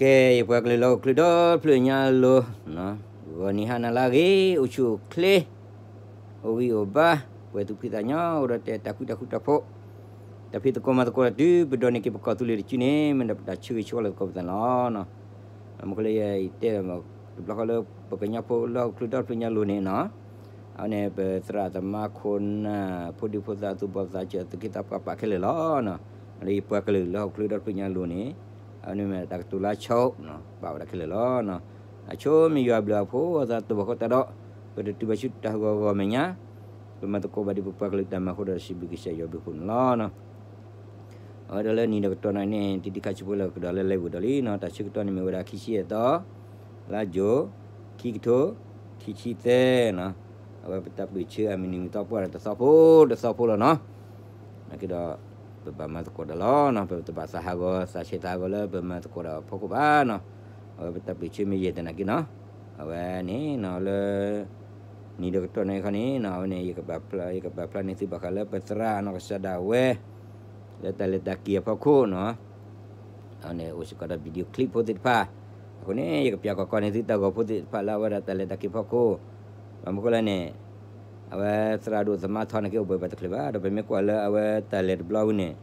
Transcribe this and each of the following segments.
ကဲ ယပှၤကလုာ်လၢဟီၣ်ခိၣ်ချၢဒီဖျၢၣ်ညါအလိၤ, ဂီၤနံၤဟါနၤလၢအဂ့ၤ အိၣ်ဆူၣ်အိၣ်ချ့, အိၣ်ဂံၢ်အိၣ်ဘါ, ပှဲၤသူၣ်ဖှံသးညီ အိၣ်ဒီးတၢ်အဲၣ်တၢ်ကွံတၢ်ဃူတၢ်ဖိး, တၢ်ဖံးသကိးမၤသကိးတၢ်တုၤ ပဒိးန့ၢ်က့ၤပကီၢ်သူလ့ၤတစုန့ၣ် မ့ၢ်ဒီးပတၢ်ဆၢဂ့ၤဆၢဝါလၢသကိးပသးန့ၣ်လီၤ. မ့ၢ်ခီလၢယတဲ တဘျီဃီလၢပကညီဖိလၢဟီၣ်ခိၣ်ချၢဒီဖျၢၣ်ညါအလိၤန့ၣ်နီၤ, အဝဲန့ၣ် ပသရၣ်သမါခိၣ်နၢ် ဖိဒံဖိသၣ် သူၣ်ဘီၣ်သးစၢၤ သူၣ်က့သးပှၢ်ပာ်ခဲလၢာ်လီၤ. လၢယပှၤကလုာ်လၢဟီၣ်ခိၣ်ချၢဒီဖျၢၣ်ညါအလိၤန့ၣ် အဝဲန့ၣ်မ့ၢ်တၢ်ကတိၤလၢဆိ ပာ်ဝဲဒၣ်ခဲလၢာ်လီၤ. အဆိမ့ၢ်ယွၤဘျုးအဖှိၣ် အသးတဘၣ်ဃီတၢ်ဒီး ပတတုၤဘၣ်ဆူတၢ်ဟးဂီၤဂီၤမဲာ်ညါ, ပမၤသကိးဘၣ်ဒ်ပပှၤကလုာ်တၢ်မၤအဃိဒီး စံးဘျုးကစၢ်ယွၤဘျုးဖှိၣ်န့ၣ်လီၤ. အဝဲဒၣ်လၢနံၤဒီးကတီၢ်န့ၣ်န့ၣ် တံၤတံၤခါဆူဖိလၢကဒီးလၢ live ဒီးလံနီၤ, တၢ်ဆၢကတီၢ်န့ၣ်မ့ၢ်ဝဲဒၣ်ခံဆံယဲၢ်သီ, လါယူၤ, ခံကထိခံဆံသၢနီၤ, အဝဲပတၢ်ပၢၢ်ဆၢအမုၢ်နံၤမုၢ်သီပှၢ်ဒီးတသီဖိတသီဖိလီၤနီၤ. နာ်က့ဒီး ပဘၣ်မၤသကိးတၢ်လီၤနီၤ, ပတဘၣ်သးဟးဂီၤ သးဆဲးသးဟးဂီၤလၢပမၤသကိးတၢ်အဖီခိၣ်ဘၣ်နီၤ, အဝဲပတၢ်ပၢၢ်ဆၢမ့ၢ်ယဲၢ်သနာ်က့နီၤ, အဝဲန့ၣ်နီၤလၢ နံၤဒီးကတီၢ်န့ၣ်ခီန့ၣ်နီၤ, အဝဲန့ၣ် ယကပာ်ဖျါန့ၢ်သုဘၣ်ဃးလၢ ပသရၣ်အနီၢ်ကစၢ်ဒၣ်ဝဲ လၢတၢ်လဲၤတၢ်က့ၤအဖီခိၣ်နီၤ, အဝဲန့ၣ်အိၣ်စ့ၢ်ကီးဒီး video clip ဖိသ့ၣ်တဖၣ်, အဃိန့ၣ် ယကပျၢ်ကီၢ်ကီၢ်န့ၢ်သုတၢ်ဂီၤဖိသ့ၣ်တဖၣ်လၢအဝဲဒၣ်တၢ်လဲၤတၢ်က့ၤဖီခိၣ်, ဘၣ်မနုၤဃိလဲၣ်န့ၣ် အဝဲသရၣ်ဒိၣ်သမါထီန့ၣ်က့ အိၣ်ဘှံးဘၣ်တချုးဘၣ်, ဒီးပမ့ၢ်ကွၢ်လၢအဝဲတၢ်လဲၤတဘျီဝံၤန့ၣ်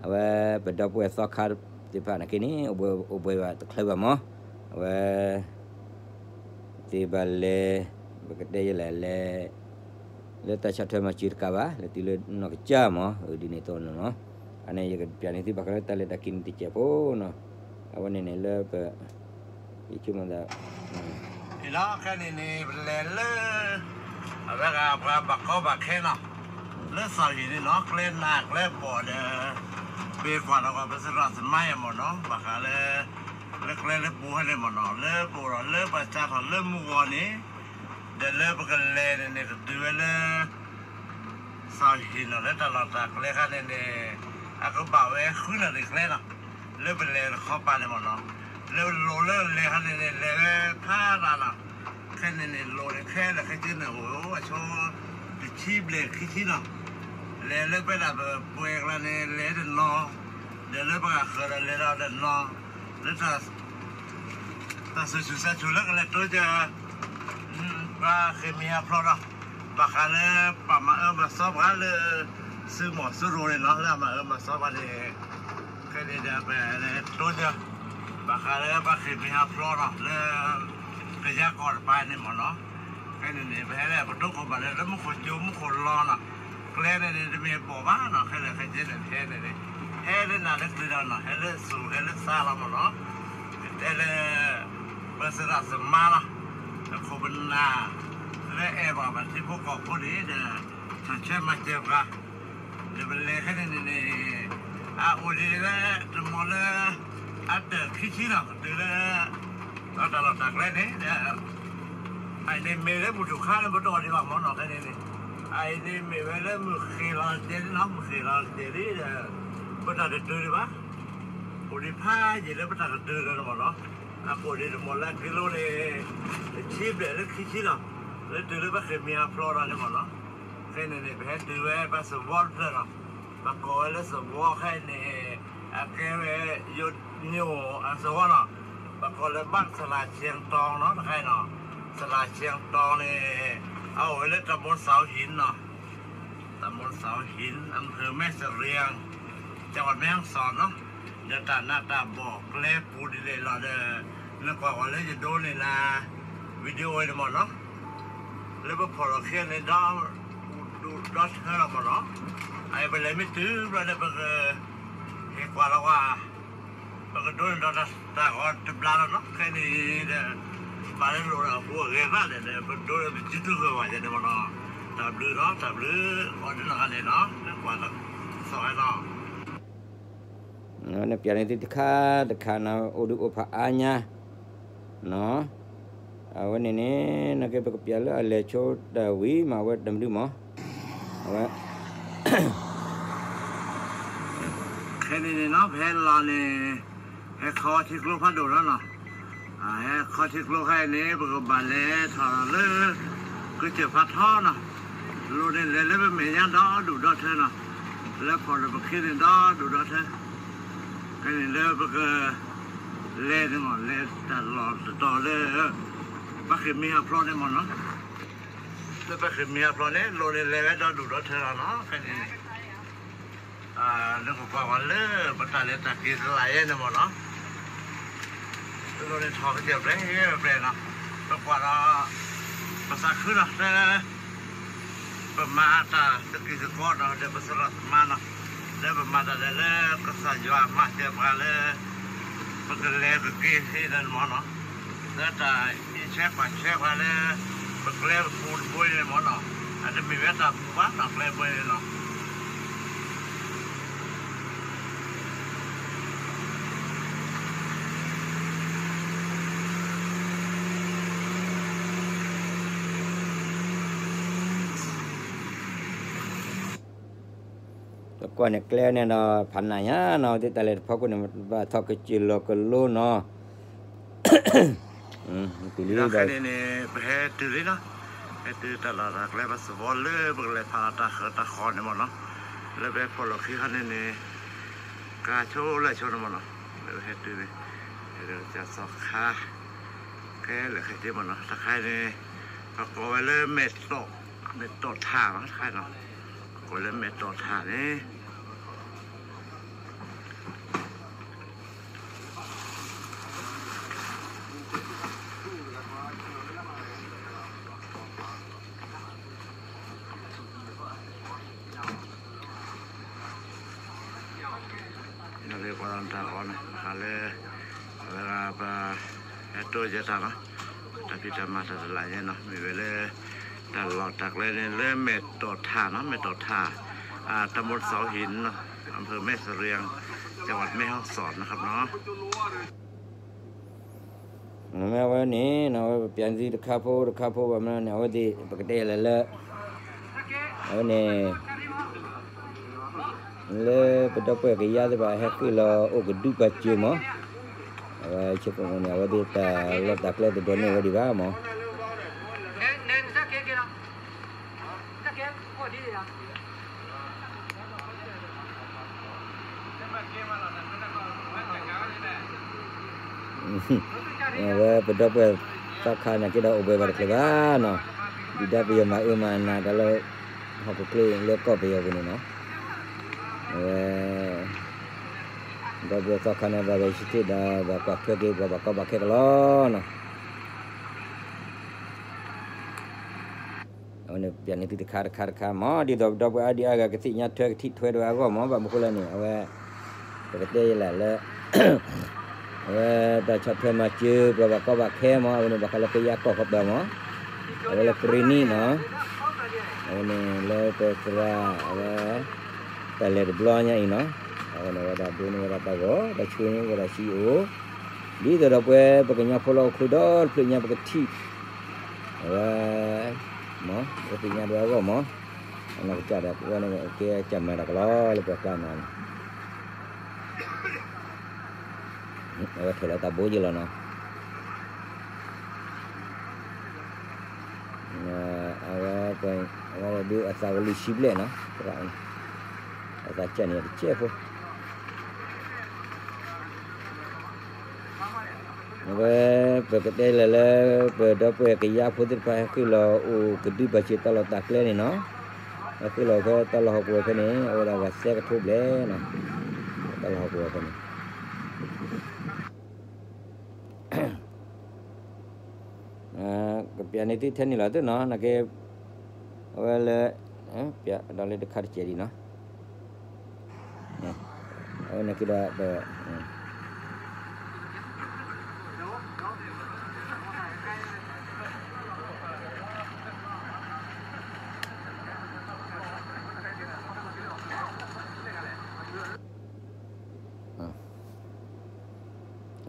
အဝဲပဒီပုၢ်ဝဲၢ်သီခါသ့ၣ်တဖၣ်န့ၣ်က့န့ၣ် အိၣ်ဘှံးဘၣ်တချုးဘၣ်မး, အဝဲ သ့ၣ်ဘၣ်လဲၤ ပကတဲယဲလဲၣ်လဲၤ လၢတၢ်ဆီၣ်ထွဲမၤစၢၤတကးဘၣ် လဲၤတုၤလၢနီၢ်ကစၢ်မး ဒ်န့ၣ်အသိးန့ၣ်လီၤ. အန့ၣ် ယကပျၢ်န့ၢ်သုဘၣ်ဃးလၢတၢ်လဲၤတၢ်က့ၤန့ၣ်တစဲးဖိနီၤ, အဝဲန့ၣ်န့ၣ်လၢပ ယဆိကမိၣ်သး ခဲန့ၣ်န့ၣ် ပလဲၤလၢ အဝဲဒၣ်ပှၤဘၣ်ကီဘၣ်ခဲနီၤ, လၢစီၤဟံၣ်န့ၣ်နီၤ ကျဲနးကျဲဘီၣ်ဒီး ပကွၢ်ဒီးပသရၣ်သမါယဲမ့ၢ်နီၤ ဘၣ်ဃးလၢ လၢကျဲလၢပူၤဟဲန့ၣ်မ့ၢ်နီၤ လၢပအိၣ်ဒီးလၢပှၤစးထီၣ်လၢမုၢ်ဂီၤန့ၣ် ဒီးလၢပကလဲၤန့ၣ်န့ၣ် ကတုၤဝဲလၢ စီၤဟံၣ်နီၤ လၢတၢ်လီၢ်တၢ်ကျဲခါန့ၣ်န့ၣ် အကဘၣ်ဝဲဃုနၣ်ရံၣ်ကျဲနီၤ, လၢပလဲၤတခီပၤန့ၣ်မ့ၢ်နီၤ, လၢလိၤလၢလဲၤခါန့ၣ်န့ၣ် လဲၤဝဲဖးဒၣ်နီၤ, ခဲန့ၣ်န့ၣ် လိၤန့ၣ်ခဲလၢာ်ခဲဆ့န့ၣ် အိၣ်အဆိ တဆံဘျဲၣ်ခံဆံနီၤ, လဲၤလၢပဝဲဒၣ်ပပှဲၤကျါန့ၣ် လဲၤတနီၤ, ဒီးလၢပှၤဃၢၤဒီးလဲၤဒီးတနီၤ, လၢတၢ် တၢ်စူၢ်ဆူၣ်စဲဆူၣ်လၢကလဲၤတိစၢၤ ပှၤဃ့ၢ်မှံဟးဖျိးဒီး ဘၣ်ဃးလၢပှၤမၤအၢမၤသီပှၤလၢ စုမီၢ်စုရိၤန့ၣ်လီၤ လၢအမၤအၢမၤသီပှၤန့ၣ် ခဲန့ၣ်ဒီးပလဲၤတိစၢၤ ဘၣ်ဃးလၢပှၤဃ့ၢ်မှံဟးဖျိးဒီးလၢ ကယၤကီၢ်တပၤန့ၣ်မ့ၢ်နီၤ, ခဲန့ၣ်န့ၣ် ပဟဲလၢပဒိခိၣ်ဘၣ်လၢ လၢမူခိၣ်ကၠိမူခိၣ်လီၤနီၤ, ကျဲန့ၣ်န့ၣ် တမ့ၢ်ဘီၣ်ဘၣ်နီၤ, ခဲလၢာ်ခဲဆ့န့ၣ် ဟဲန့ၣ်န့ၣ် ဟဲလၢနၤလၢကျဲဒီးနီၤ, ဟဲလၢစိၤဟဲလၢသးလီၤမ့ၢ်နီၤ, ကတဲလၢ ပသရၣ်သမါလီၤ, ပခိၣ်ပနၢ် လၢအဲၣ်ဘၣ်ပှၤထံဖိကီၢ်ဖိန့ၣ်ဒီး ဆီၣ်ထွဲမၤစၢၤပှၤ ဒီးပလဲၤခဲန့ၣ်န့ၣ်န့ၣ် အအိၣ်ဒံးလၢ တမီၤလၢ အတၢၢ်ခံဆံလီၤ တုၤလၢ ဒီးတၢ်လီၢ်တၢ်ကျဲန့ၣ်ဒီး အအံၤန့ၣ်မ့ၢ်လၢမုၢ်ထူၣ်ခါလၢပတအီၣ်ဒံးဘၣ်မ့ၢ်နီၤ ခဲန့ၣ်န့ၣ်, အအံၤန့ၣ်မ့ၢ်ဝဲလၢမုၢ်ဃ့ၢ်လီၤတစဲးလံနီၤ, မုၢ်ဃ့ၢ်လီၤတစဲးလံဒီး ပတၢ်တတုၤဒံးဘၣ်, အိၣ်ဒံးဖးယံာ်လၢပတၢ်ကတုၤလၢၤမ့ၢ်နီၤ, အအိၣ်ဒံးတမီၤလၢကံလိန့ၣ် တဆံဘျဲၣ်လၢခံဆံလီၤ, လၢတုၤလၢပဃ့ၢ်မှံဟးဖျိးဒီးန့ၣ်မ့ၢ်နီၤ, ခဲန့ၣ်န့ၣ် ပဟဲတုၤဝဲပှၤသဝီတဖျၢၣ်လီၤ, ပကိးဝဲလၢသဝီခဲအံၤန့ၣ် အကဲဝဲ ယိၤညိၣ်အသဝီလီၤ, ပကိးလၢ บ้านสลาเชียงตอง နီၤ တခါအံၤနီၤ, สลาเชียงตอง န့ၣ် အအိၣ်ဝဲလၢ ตำบลเสาหิน နီၤ ตำบลเสาหิน อำเภอแม่เสรียง จังหวัดแม่ฮ่องสอน နီၤ, ဒီးတၢ်နးတၢ်ဘီၣ်ကျဲပူၤဒ်လဲၣ်လီၤဒီး နကွၢ်ကွၢ်လၢယဒိန့ၣ်လၢ video န့ၣ်မ့ၢ်နီၤ, လၢပဖီၣ်လီၤခံန့ၣ်ဒီး ဒူၣ်ဒီထၢလီၤမ့ၢ်နီၤ, အအံၤပလဲၤမ့ၢ်တုၤဘျီဒီး ပက ဟ့ၣ်ကွၢ်လီၤကွၢ် ပကဒိန့ၣ်ဒီးတၢ်ဂီၤတဘျါလီၤနီၤ, ခဲန့ၣ်ဒီး ဘၣ်လၢလိၣ်ဒီးအပူၤအဂဲၤဘၣ်ဒီး ပဒိဒီးပစုတူၢ်ဂၢၢ်ဝဲယဲန့ၣ်မ့ၢ်နီၤ, တၢ်ဘျုးဒီး တၢ်ဘျုး အီၤဒ်နီၢ်ဂၤဒဲးနီၤ, ကွၢ်သီၣ်ဝဲနီၤ နပျၢ်န့ၢ်သုတခါတခါနီၤ အိၣ်ဒုးအိၣ်ဖးအါညါနီၤ, အဝဲန့ၣ်န့ၣ် နကဲပကပျၢ်လၢအလဲၤဆိတၢ်ဝံၤမး အဝဲတမုာ်မး, အဝဲ ခဲန့ၣ်န့ၣ်နီၤ ပဟဲလီၤန့ၣ် ဟဲခီထံကျိဖးဒိၣ်လီၤနီၤ, ဟဲခီထံကျိခဲအံၤန့ၣ် ပကဘၣ်လဲၤထီၣ်လၢ ကစၢၢ်ဖးထီနီၤ, လိၣ်န့ၣ်လဲၤလၢပမဲာ်ညါဒီဒူၣ်ဒီထၢနီၤ, လၢဖီၣ်ဒီးပခ့န့ၣ်ဒီဒူၣ်ဒီထၢ, ခဲန့ၣ်လၢပက လဲၤန့ၣ်မ့ၢ် လဲၤတၢ်လီၢ်တတီၤလၢ ဘၣ်ဃ့ၢ်မ့ၢ်ဟးဖျိးန့ၣ်မ့ၢ်နီၤ, လၢဘၣ်ဃ့ၢ်မ့ၢ်ဟးဖျိးန့ၣ် လီၢ်န့ၣ်လဲၤဝဲဒီဒူၣ်ဒီထၢလီၤနီၤ ခဲန့ၣ်န့ၣ် နကကွၢ်ပှၤလၢ ပတၢ်လဲၤတၢ်က့ၤတလးယဲန့ၣ်မ့ၢ်နီၤ, လီၢ်န့ၣ်ထီၣ်ကစၢၢ်ပျဲၢ်ပျဲၢ်နီၤ, ပကွၢ်ဒီး ပသးခုနီၤ လၢ ပမၤတၢ်သကုၤသကိးနီၤ ဒီးပသရၣ်သမါနီၤ, လၢပမၤတၢ်လဲၤလၢကစၢ်ယွၤမၤစၢၤပှၤလၢ ပကလဲၤကက့ၤသ့န့ၣ်မ့ၢ်နီၤ, လၢတၢ်အံးဆၢကွၢ်ဆၢပှၤလၢ ပကျဲပူၤတဘိန့ၣ်မ့ၢ်နီၤ, အတမ့ၢ်ဝဲတၢ်ပူၤဘၣ်နီၤ ကျဲဘိန့ၣ်နီၤ ပကွၢ်န့ၣ်ကျဲန့ၣ်ဒီး ဖးနးညါနီၤ ဒ်တၢ်လဲၤတဖီခိၣ်န့ၣ် ဘၣ်ထီၣ်ကစၢၢ်လီၤကလိနီၤ, တုၤလံဒီး ခဲန့ၣ်န့ၣ် ပဟဲတုၤလံနီၤ, ဟဲတုၤတၢ်လီၢ်တၢ်ကျဲ ပသဝီလၢပကလဲၤဖးတၢ်ဃၢၤတၢ်ဃီန့ၣ်မ့ၢ်နီၤ, လၢပဟဲဖီၣ်လီၢ်ခံခါန့ၣ်န့ၣ် ကါဆိလၢဆိန့ၣ်မ့ၢ်နီၤ, လၢပဟဲတုၤန့ၣ် ကၢ်သီခါ ခဲလၢာ်ခဲဆ့မ့ၢ်နီၤ, တခါန့ၣ် ပကိးဝဲလၢမဲာ်တီၢ်, မဲာ်တီၢ်ထၣ်နီၤ တခါနီၤ, ကိးလၢမဲာ်တီၢ်ထၣ်န့ၣ် လၢပှၤတၢ်ဂီၤန့ၣ် ဟးလၢ အဝဲဒၣ်ပ ဟဲတိစၢၤတၢ်နီၤ, တၢ်ဖံးတၢ်မၤတၢ်တလးယဲနီၤ, မ့ၢ်ဝဲလၢ တၢ်လီၢ်တၢ်ကျဲန့ၣ် လၢမဲာ်တီၢ်ထၣ်နီၤ, မဲာ်တီၢ်ထၣ် ตำบลเสาหินနီၤ, อำเภอแม่เสรียง จังหวัดแม่ฮ่องสอนนะครับเนาะ မ့ၢ်ဝဲန့ၣ် အဝဲပပျးန့ၢ်သုတခါဖိတခါဖိဘၣ်မနုၤန့ၣ် အဝဲသ့ၣ် ပကတဲလဲၣ်လၢ အဝဲန့ၣ် လၢပဒီပုၢ်ဝဲၢ်ကယါသ့ၣ်တဖၣ် ဟဲဃ့ၢ်လီၤအိၣ်ကဒုပာ်စၢၤမး, အဝဲဆ့ကမူန့ၣ် အဝဲသ့ၣ်တၢ်လီၢ်တၢ်ကျဲတဒိးန့ၢ်ဝဲဒံးဘၣ်မး အဝဲပဒီပုၢ်ဝဲၢ်သီခါန့ၣ် က့ၤဒီးအိၣ်ဘှံးဘၣ်တချုးဘၣ်နီၤ, ဒုၣ်ဒါပယီၤမၤအၢမၤနးတၢ်လၢ ဟီၣ်ခိၣ်ချၢလၢကီၢ်ပယီၤပူၤန့ၣ်နီၤ, အဝဲ ဒီပုၢ်ဝဲၢ်သီခါန့ၣ် ဘၣ်ဂဲၤဆၢထၢၣ်ဒီး ဘၣ်ကွၢ်ထွဲက့ၤပှၤဘၣ်ကီဘၣ်ခဲကလီနီၤ. အဝဲန့ၣ်ပျးန့ၢ်သုတခါတခါတခါမး ဒ်သိးပဒီပုၢ်ဝဲၢ်အါဒံအါဂၤကသ့ၣ်ညါထွဲကထံၣ်ထွဲတဝဲအဂီၢ်မး, ဘၣ်မနုၤဃိလဲၣ်န့ၣ် အဝဲ ပကတဲယဲလၢ်လၢ အဝဲတၢ်ဆီၣ်ထွဲမၤစၢၤပှၤဘၣ်ကီဘၣ်ခဲမး, အဝဲန့ၣ်ဘၣ်ဃးလၢပယါကီၢ်ကပၤမး, အဝဲလၢကရ့ၣ်နံၣ်နီၤ, အဝဲန့ၣ်လၢပသရၣ် အဝဲ တၢ်လဲၤတဘျီညါအံၤနီၤ, အဝဲန့ၣ်ဝဲဒၣ်ဒိးန့ၢ်ဝဲဒၣ်တၢ်ဂီၤ တၢ်ဆှၢန့ၢ်ဝဲဒၣ်ဆံးအိၣ်, ဒ်သိးဒီးပဝဲပကညီဖိလၢဟီၣ်ခိၣ်ဒီတဖျၢၣ်ညါပကထံၣ် အဝဲ မး ပကသ့ၣ်ညါဒၣ်အဂီၢ်မး, အနီၢ်ကစၢ်ဒီးပဝဲန့ၣ်ကဲကၢ်မၤတၢ်ကလီလၢပှၤကျါနီၤန့ၣ် အဝဲထီၣ်လီၤတၢ်ဘိယဲလီၤနီၤ, အဝဲ အဝဲဒုးအသးဝဲလွံၢ်ဆံဘျဲၣ်နီၤ, အသးကၢ်န့ၣ်တကဲဖိ အဝဲ ပကတဲလၢ်လၢ ပဒီပုၢ်ဝဲၢ်ကယါဖိသ့ၣ်တဖၣ် ဟဲဃ့ၢ်လီၤအိၣ်ကဒုပာ်စၢၤတၢ်လီၢ်တၢ်ကျဲန့ၣ်နီၤ, ဟဲဃ့ၢ်လီၤဖဲတၢ်လီၢ်ဟီၣ်ကဝီၤဖဲန့ၣ် အိၣ်ဝဲဒၣ်ဂၤသၢကထိဘျဲၣ်နီၤ, တၢ်လီၢ်ဟီၣ်ကဝီၤဖဲန့ၣ် ကပျးန့ၢ်သုထဲန့ၣ်လီၤသုနီၤ, နာ်က့ အဝဲလၢ ပျးဒီးလၢတခါတစဲးဒံးနီၤ, အဝဲနာ်က့ဒီး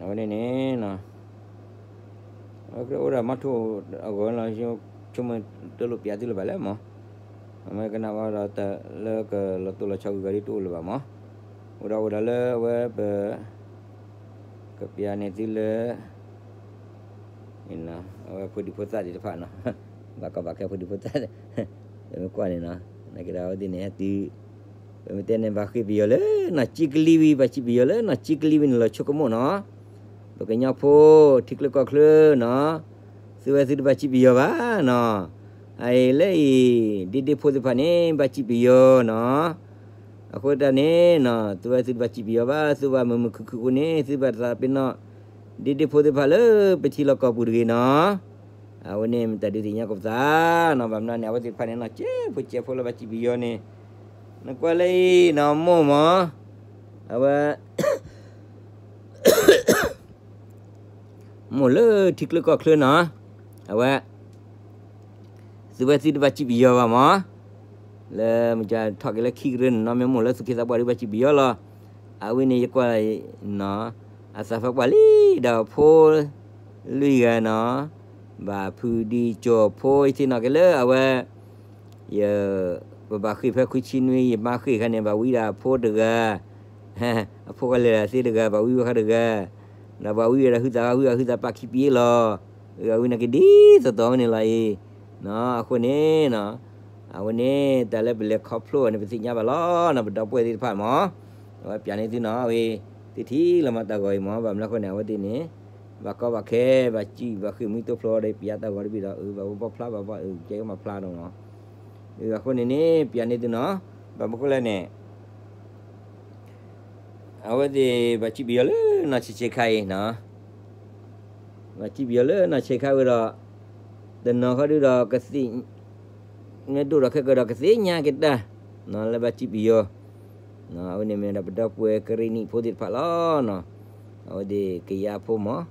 အဝဲန့ၣ်န့ၣ် အဝဲကအိၣ်ဒီးမီထိၣ်အဂီၢ်လီၤ, ဆိကမိၣ်တလိၣ်ပျးသုလၢၤဘၣ်လဲၣ်မး, အမ့ၢ်ကနၣ်ဝဲဒီးတၢ်လၢကလီၤတိၢ်လီၤဆီဂုၤဂၤဒ်တအိၣ်လၢၤဘၣ်မး, အိၣ်ဒီးအိၣ်ဒီးလၢအဝဲပ ကပျးန့ၢ်သုလၢ အဝဲဖိဒံဖိသၣ်သ့ၣ်တဖၣ်နီၤ, ဘၣ်ကီဘၣ်ခဲဖိဒံဖိသၣ်, ပမ့ၢ်ကွၢ်န့ၣ်နီၤ, နာ်က့ဒီးအဝဲသ့ၣ်န့ၣ် ဟဲတုၤ ပမ့ၢ်တဲန့ၣ် ဘၣ်ဃ့ၢ်ပယီၤလၢနီၢ်ကံကလံဝံၤ, ဘၣ်ဃ့ၢ်ပယီၤလၢနီၢ်ကံကလံဝံၤန့ၣ် လီၤဆိကမိၣ်နီၤ, ပကညီဖိ ထံချၢကီၢ်ချၢနီၤ, သုဝဲသုတဘၣ်စံးပယီၤဘၣ်နီၤ. အအံၤလၢအံၤ ဒ့ဒ့ဖိသ့ၣ်တဖၣ်န့ၣ် ဘၣ်စံးပယီၤနီၤ. အဃိတၢ်န့ၣ်နီၤ သုဝဲသုတဘၣ်စံးပယီၤဘၣ်, သုဘၣ်မုာ်မုာ်ခုၣ်ခုၣ်အဃိန့ၣ် သုဘၣ်သးပ့ၤနီၣ် ဒ့ဒ့ဖိသ့ၣ်တဖၣ်လၢပထံလီၢ်ကီၢ်ပူၤတဂ့ၤနီၤ. အဝဲန့ၣ်မတၤဒုးသ့ၣ်ညါကီးပသးနီၤ, ဘၣ်မနုၤန့ၣ် အဝဲသ့ၣ်တဖၣ်န့ၣ်နီၤ ကဲဖိကဲဖိလၢဘၣ်စံးပယီၤန့ၣ်, နကွၢ်လၢအံၤနီၤ မိၢ်မၢ်, အဝဲ မိၢ်လၢထံချၢကီၢ်ချၢနီၤ, အဝဲ သုဝဲသုတဘၣ်စံးပယီၤဘၣ်မၢ်, လၢမ့ၢ်ထီၣ်က့ၤလၢခံကရၢန့ၣ်နီၤ မ့ၢ်မိၢ်လၢသူၣ်က့သးပှၢ်ဒုးဘၣ်စံးပယီၤလီၤ. အဝဲန့ၣ်ယကွၢ်နီၤ, အသးဖးပှၢ်လံဒီးဖိ လွံၢ်ဂၤနီၤ, ဘၣ်ဖုးဒံးကၠီၤဖိ ယသ့ၣ်နီၣ်က့ၤလၢအဝဲ ယ ပဘၣ်ဃ့ၢ်ဖဲခွံဆံနွံ ယမါဃ့ၢ်ခါန့ၣ် ဘၣ်ဝံဒၣ်အဖိတဂၤ, အဖိကလဲၤသ့တဂၤ ဘၣ်ဝံဝဲခါတဂၤ, ဒီးဘၣ်ဝံဝဲဒၣ်ဟုသး ဟုသးဟုသးပာ်ခံပံလီၤ. အဝဲန့ၣ်က့ၤဒ်သိးသိးဝဲန့ၣ်လီၤအံၤ, အဃိန့ၣ်နီၤ, အဝဲန့ၣ်တၢ်လၢပလဲၤခီဖျိအီၤန့ၣ် ပသ့ၣ်ညါဘၣ်လီၤနီၤ ပဒီပုၢ်ဝဲၢ်သ့ၣ်တဖၣ်မၢ်, အဝဲပျးန့ၢ်သုနီၤ အဝဲ သုထံၣ်လီၤမးတၢ်ဂီၤအံၤမၢ်, ဘၣ်မနုၤအဃိန့ၣ် အဝဲသ့ၣ်န့ၣ် ဘၣ်ကီဘၣ်ခဲ ဘၣ်စံးဘၣ်ဃ့ၢ်မှံသိဖျိဒီး ပျးတၢ်ဂီၤတဘ့ၣ်ဒီး အဘၣ်ဝဲဘီဖျါဘၣ်ဘၣ် ကဲကမၤဖျါနီၤ, အဃိန့ၣ်န့ၣ် ပျးန့ၢ်သုနီၤ, ဘၣ်မနုၤဃိလဲၣ်န့ၣ် အဝဲသ့ၣ်ဘၣ်စံးပယီၤလၢနီၢ်ဆံးဆံးခါအံၤနီၤ, ဘၣ်စံးပယီၤလၢနီၢ်ဆံးခါဝဲဒီး တနီၤဃီဒုဒီးကသ့ၣ်, မ့ၢ်ဒိၣ်ဒီးခဲကၢးဒီးကသ့ၣ်ညါက့ၤတၢ် လၢဘၣ်စံးပယီၤ, အဝဲန့ၣ်မ့ၢ်ဒၣ်ပဒီပုၢ်ဝဲၢ်ကရ့ၣ်နံၣ်ဖိသ့ၣ်တဖၣ်လီၤနီၤ, အဝဲသ့ၣ်ကယၤဖိမၢ်,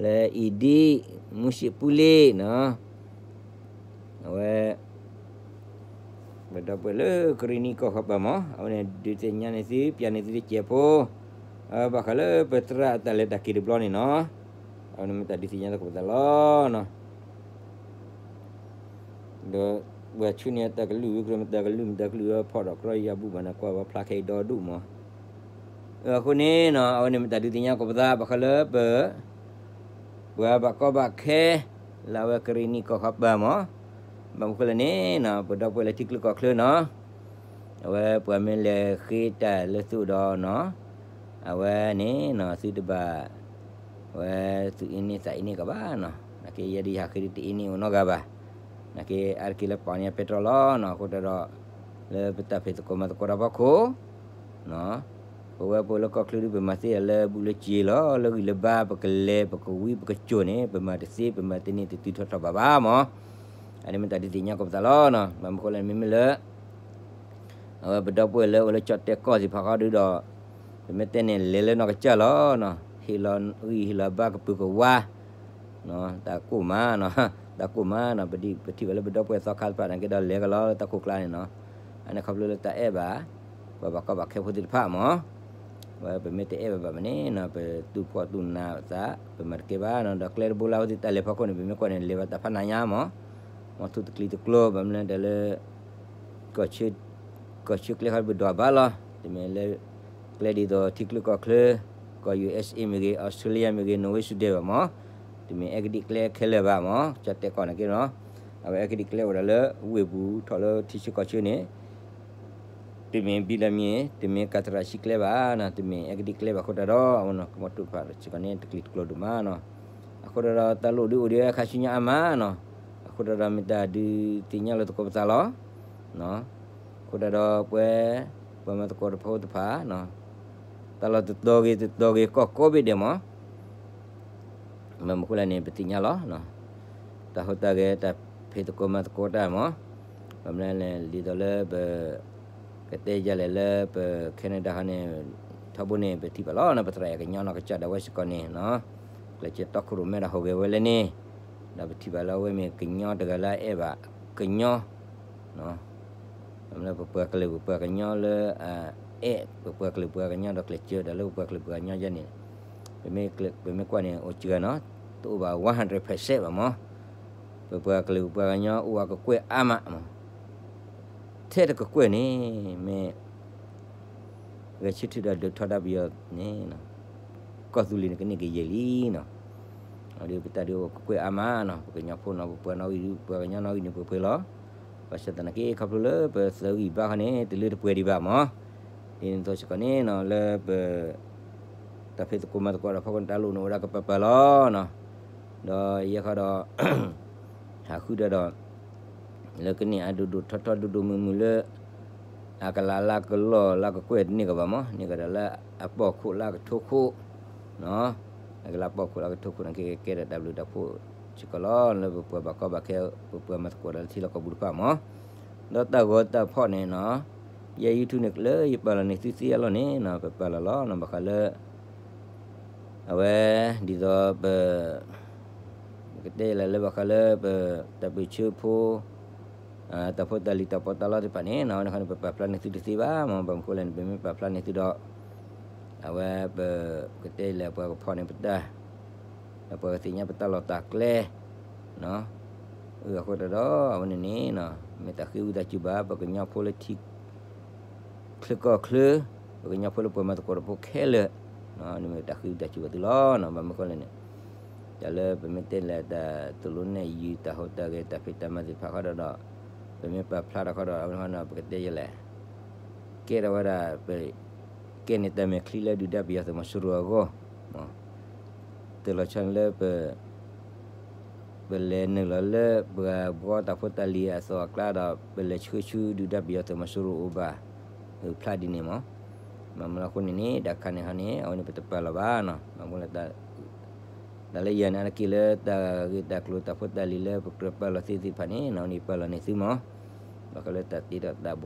လၢအံၤဒံၣ် မူၡ့ပူလ့နီၤ အဝဲ ပဒီပုၢ်ဝဲၢ်လၢကရ့ၣ်နံၣ်ကီၢ်ဃီပၤမၢ်, အဝဲန့ၣ်ဒုးသ့ၣ်ညါန့ၢ်သု ပျးန့ၢ်သုတစဲးဖိ, ဘၣ်ဃးလၢပသရၣ်အတၢ်လဲၤတၢ်က့ၤတဘျီန့ၣ်နီၤ, အဝဲန့ၣ်မ့ၢ်တၢ်ဒုးသ့ၣ်ညါသကိးပသးလီၤနီၤ. ဒီးပှၤဆူန့ၢ်အတၢ်ကလုၢ်ဝံၤ ကြၢးမ့ၢ်တၢ်ကလုၢ် မ့ၢ်တၢ်ကလုၢ်ဝဲဖီၣ်ဒီးကြီယါဘူၣ်ဘၣ်န့ၣ် ကွၢ်ဝဲဖျါခဲအံၤဒီဒူၣ်မၢ်. အဃိန့ၣ်နီၤ အဝဲန့ၣ်မ့ၢ်တၢ်ဒုးသ့ၣ်ညါသကိးပသး ဘၣ်ဃးလၢပ ပှၤဘၣ်ကီဘၣ်ခဲ လၢအဝဲကရ့ၣ်နံၣ်ကီၢ်ဃီပၤမၢ်, ဘၣ်မနုၤဃိလဲၣ်န့ၣ်နီၤ ပဒီပုၢ်ဝဲၢ်လၢထံချၢကီၢ်ချၢနီၤ, အဝဲပှၤမ့ၢ်လဲၤဃ့တၢ်လၢသုအိၣ်ဒီးနီၤ, အဝဲန့ၣ်နီၤ သုတဘၣ် အဝဲသုအ့န့သးအ့န့ကဘၣ်နီၤ, နာ်က့ယဲဒၣ်ယဟးဃ့ဒ်တအ့န့ၣ်အိၣ်နီတဂၤဘၣ်, နာ်က့အါတက့ၢ်လၢပှၤန့ၣ်ပဲတြီလီၤနီၤ, အဃိတၢ်ဒီး လၢပတၢ်ဖံးသကိးမၤသကိးတၢ်ဖီခိၣ် ပဝဲပအိၣ်လၢကီၢ်ချၢဒ်ပမၤသ့ဒၣ်လၢဘူးလၢစ့လီၤ, လၢဂံၢ်လၢဘါ ပကလဲၤ ပကဝံ ပကစိာ်န့ၣ် ပမၤတသ့ ပမၤတန့ၢ်တတုၤထီၣ်ထီၣ်ဘးဘၣ်မၢ်. အန့ၣ်မ့ၢ်တၢ်ဒုးသ့ၣ်ညါသကိးပသးလီၤနီၤ, ဘၣ်မနုၤဃိလဲၣ် မ့မ့ၢ်လၢ အဝဲပဒီပုၢ်ဝဲၢ်လၢအိၣ်လၢကၠီၣ်တဲာ်ကီၢ်သ့ၣ်တဖၣ်ဃီဒုဒီး ပမ့ၢ်တဲန့ၣ် လဲၤလၢနီၢ်ကစၢ်လီၤနီၤ, ဟ့ၣ်လီၤဂံၢ်ဟ့ၣ်လီၤဘါကပုာ်ကဝါ တၢ်ကိၢ်မးနီၤ, တၢ်ကိၢ်မးနီၤ, ပထံၣ်ဘၣ်လၢပဒီပုၢ်ဝဲၢ်သီခါတဖၣ်န့ၣ်က့ဒီးလဲၤကလီလၢတၢ်ခိၣ်ကျါန့ၣ်နီၤ, အန့ၣ်ခီဖျိလၢတၢ်အဲၣ်ဘၣ် ပှၤဘၣ်ကီဘၣ်ခဲဖိသ့ၣ်တဖၣ်မၢ်. ဝဲပမ့ၢ်တအဲၣ်ဘၣ်ဘၣ်မ့ၢ်န့ၣ်နီၤ ပတူၢ်ဖှီၣ်တူၢ်နးသး ပမၤတကဲဘၣ်နီၤ, ဒီးကျဲတဘိလၢအဝဲသ့ၣ်တၢ်လဲၤဖီခိၣ်န့ၣ် ပမ့ၢ်ကွၢ်န့ၣ် လဲၤဘၣ်တၢ်ဖးနးညါမၢ်, မ့ၢ်ထူၣ်တကျံၤတကျိၤ ဘၣ်မနုၤတဲလၢ ကီၢ်ဆၢကျဲဃီပဒွးဘၣ်လီၤ, တမ့ၢ်လၢ ကျဲဒ်သိးထံချၢကီၢ်ချၢ ကီၢ် ယူႇအ့စ့ မ့ၢ်ဂ့ၤ အီစထြ့လယါမ့ၢ်ဂ့ၤ နီၣ်ဝ့ ဆွံဒဲးဘၣ်မၢ်, တမ့ၢ်အဲကဒံးကျဲခဲလၢာ်ဘၣ်မၢ်, ကၠီၣ်တဲာ်ကီၢ်န့ၣ်က့နီၤ, အဝဲအဲကဒံးကျဲအိၣ်ဒၣ်လၢဝ့ၢ်ပူၤထီၣ်လၢထံဆၢကီၢ်ဆၢန့ၣ် တမ့ၢ်ဘံလၢမ့ၢ် တမ့ၢ်ကၤသရၣ်ဆံကျဲဘၣ်နီၤ, တမ့ၢ်အဲကဒံးကျဲဘၣ်အဃိတၢ်ဒီး အဝဲနီၤ ကမီၤထူၣ်တဖၣ်စ့ၢ်ကီးန့ၣ် တကျံၤတကျိၤဒိၣ်မးနီၤ, အဃိတၢ်ဒီးတၢ်လိၣ်ဒုးအိၣ်ဒံးဝဲခါဆူညါအါမးနီၤ, အဃိတၢ်ဒီးမ့ၢ်တၢ်ဒုးသ့ၣ်ညါလီၤသကိးပသးလီၤ. အဃိတၢ်ဒီးပှၤ ပှၤမၤသကိးတၢ်ဖိတဖၣ် တၢ်လီၢ်တတီၤဂ့ၤတတီၤဂ့ၤ ကီၢ်ကိးဘ့ၣ်ဒဲးမး မ့ၢ်မနုၤအဃိလဲၣ်န့ၣ် ပသ့ၣ်ညါလီၤ. တၢ်ဟူးတၢ်ဂဲၤ တၢ်ဖံးသကိးမၤသကိးတၢ်မး ဘၣ်မနုၤလဲၣ် ဒ်သိးလၢပ ကတဲယၤလဲၣ်လၢပ Canada ဟီန့ၣ် ထီဘိန့ၣ် ပထံၣ်ဘၣ်လီၤနီၤ ပသရၣ်အဲၣ်ကညီနီၢ်ကစၢ်ဒၣ်ဝဲစ့ၢ်ကီးန့ၣ် ကျဲးစၢးတီခိၣ်ရိၣ်မဲဒီးဟူးဂဲၤဝဲလဲၣ်န့ၣ် ဒီးပထံၣ်ဘၣ်လၢအဝဲမ့ၢ်ကညီတဂၤလၢအအဲၣ်ဘၣ်ကညီ လၢပပှၤကလုာ်ပပှၤကညီလၢ အဲၣ်ပပှၤကလုာ်ပှၤကညီဒီးကျဲးစၢးတၢ်လၢပပှၤကလုာ်ပှၤကညီယဲန့ၣ် ပမ့ၢ်ကွၢ်န့ၣ် အိၣ်စှၤနီၤ တအိၣ်ဘၣ် one hundred percent ဘၣ်မး ပပှၤကလုာ်ပပှၤကညီအိၣ်ဝဲကကွဲၢ်အါမးမး ထဲတကကွဲၢ်န့ၣ် မ့ၢ် ဂဲၤဆၢထၢၣ်ဒီးဒုးထီဒါပယီၤန့ၣ် ကီၢ်သူလ့ၤန့ၣ်ကန့ၢ်ကယဲၢ်လံနီၤ ဒီးပတၢ်ဒုးအိၣ်ကကွဲၢ်အါမးနီၤ ပကညီဖိနီၤ ပပှၤနီၣ်ဂံၢ်ဒုး ပှၤကညီနီၣ်ဂံၢ်န့ၣ်ပှဲၤပှဲၤလီၤ ဘၣ်ဆၣ်သနာ်က့ ခီဖျိလၢပသၢဂံၢ်ဘါခီန့ၣ် တလၢတပှဲၤဒံးဘၣ်မး ဒ်သိးစ့ၢ်ကီးန့ၣ်နီၤ လၢပ တၢ်ဖံးသကိးမၤသကိးတၢ်ဖီခိၣ်န့ၣ် တၢ်လိၣ်န့ၣ်အိၣ်ဒၣ်ကပၤပၤလီၤနီၤ. ဒီးယဲခီဒီး ဟးဃုဒီးဒီး လၢကန့ၢ်အဒိၣ်ဒိၣ်ထီထီဒိၣ်ဒိၣ်မုၢ်မုၢ်လၢ အကလးလၢကလီၢ်လၢကကွဲၢ်တန့ၢ်ကဘၣ်မး န့ၢ်ကဒီးလၢအပီၢ်ခိၣ်လၢကထိခိၣ်နီၤ. အကလးပီၢ်ခိၣ်လၢကထိခိၣ်န့ၣ် ကကဲထီၣ်တၢ်ဘျုးတၢ်ဖှိၣ်စ့ၢ်ကီးလီၤ လၢပပှၤဘၣ်ကီဘၣ်ခဲ ပပှၤမၤသကိးတၢ်လၢထံလီၢ်ကီၢ်ပူၤတဖၣ်မး. ဒီးတၢ်ဂီၤတၢ်ဖီၣ်န့ၣ်နီၤ ယဲ YouTube န့ၣ် လၢယပာ်လီၤန့ၢ်သုသ့အလီၢ်န့ၣ်နီၤ ပပာ်လီၤလီၤနီၤ ဘၣ်ဃးလၢ အဝဲ ဒ်သိးပ ကတဲလဲၣ်လၢဘၣ်ဃးလၢပ တၢ်ပၢၢ်ဆၢဖိ တၢ်ဖှိၣ်တၢ်လံၤတၢ်ပီးတၢ်လီသ့ၣ်တဖၣ်န့ၣ်နီၤ အဝဲန့ၣ်ခီန့ၣ် ပပာ်ဖျါန့ၢ်သုတသ့ဘၣ်မး ဘၣ်မနုၤဃိလဲၣ်န့ၣ် ပမ့ၢ်ပာ်ဖျါန့ၢ်သုဒီး အဝဲပ ကတဲလဲၣ် ပှၤကဖီၣ်န့ၢ်ပတၢ် ဒီးပှၤကသ့ၣ်ညါပတၢ်လီၢ်တၢ်ကျဲ အဃိသတးဒီး အဝဲန့ၣ်န့ၣ် မ့ၢ်တၢ်ဃ့ဝံသးစူၤဘၣ် ပကညီဖိလၢထံ ချၢကီၢ်ချၢ ပကညီဖိလၢပှၤမၤသကိးတၢ်ဖိခဲလၢာ် န့ၣ်မ့ၢ်တၢ်ဃ့ဝံသးစူၤဘၣ်သုလီၤ. ဘၣ်မနုၤဃိလဲၣ်န့ၣ် တၢ်လၢပမ့ၢ်တဲလဲၣ်တၢ်သိၣ်လိနဲၣ်ယုၤ တၢ်ဟူးတၢ်ဂဲၤ တၢ်ဖံးတၢ်မၤသ့ၣ်တဖၣ်ခီဒီး ပမ့ၢ်ပာ်ဖျါထီၣ်ခီဒီး အဝဲန့ၣ် ပကတဲယဲလဲၣ် ကဲထီၣ်ဝဲဒၣ် ပ ကဲန့ၣ်တၢ်မဲာ်ချံလၢဒုၣ်ဒါပယီၤသုးမီၤစိရိၤအဂီၢ် တၢ်လီၤဆီန့ၣ်လၢပ ပလဲၤနုာ်လီၤလၢပှၤဘှီတၢ်ဖိတၢ်လံၤအသိးအကျါဒီး ပလဲၤဆှၢဆူဒုၣ်ဒါပယီၤသုးမီၤစိရိၤအိၣ်ဘၣ် ဖျါဒ်န့ၣ်မး. ဘၣ်မနုၤအဃိန့ၣ်န့ၣ် တၢ်ခါန့ၣ်ဟီန့ၣ် အဝဲန့ၣ်ပတပာ်လီၤဘၣ်နီၤ. ဘၣ်မနုၤလဲၣ် တၢ်လၢယၤန့ၣ် အါတက့ၢ်လၢတၢ်ဂ့ၢ်တၢ်ကျိၤတၢ်ဖိတၢ်လံၤလၢပကြၢးပာ်လီၤသ့သ့ၣ်တဖၣ်န့ၣ် အဝဲန့ၣ်ပာ်လီၤန့ၢ်သုမး ဘၣ်ဃးလၢတၢ်တ့ဒီးတၢ်ဘှီဒီးတၢ် တၢ်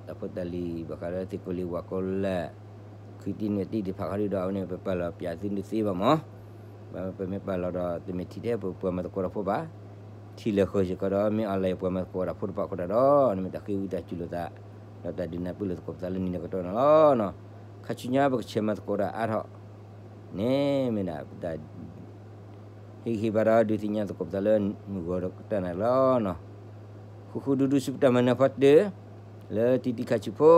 ဖိတၢ်လံၤ ဘၣ်ဃးလၢသ့ၣ်ကိးလံဝၣ်ကိးလၢ် ခုတံၢ်နွံတံၢ်သ့ၣ်တဖၣ်ခီဒုဒီး အဝဲန့ၣ် ပပာ်လီၤပၠးသုတသ့ဘၣ်မး. ပမ့ၢ်ပာ်လီၤဒီးတမ့ၢ်ထံထဲပပှၤမၤသကိးတၢ်ဖိဘၣ်. ထံလၢာ်ဃီၤစ့ၢ်ကီးဒီး မ့ၢ်အီၤလၢပှၤမၤသကိးတၢ်ဖိတဖၣ်အဃိသတးဒီး န့ၣ်မ့ၢ်တၢ်ဃ့ဝံသးစူၤလိာ်သး ဒီးတၢ်ဒုးနၢ်ပၢၢ်လိာ်သကိးပသးလၢနံၤလၢကတီၢ်န့ၣ်လီၤ. ခါဆူညါပကဆဲးမၤသကိးတၢ်အါထီၣ် န့ၣ်မ့ၢ်ဒၣ်ပတၢ် ဟ့ၣ်ဂံၢ်ဟ့ၣ်ဘါဒီးဒုးသ့ၣ်ညါသကိးပသးလၢမုၢ်ဂီၤကတၢၢ်န့ၣ်လီၤ. ဃူဃူဒူဒူဆူပတၢ်မၤနၢၤဖီတၢၢ် လၢတံၤတံၤခါဆူဖိ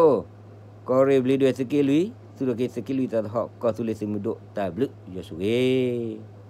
ကီၢ်ရ့ၣ်ဘျ့းဒွဲၣ်သုးက့လွံၢ် သူၣ်ထီၣ်က့ၤသုးက့လွံၢ်သးသဟီၣ် ကီၢ်သူလ့ၤသုးမုၢ်ဒိၣ်တၢ်ဘျုးယွၤဆိၣ်ဂ့ၤ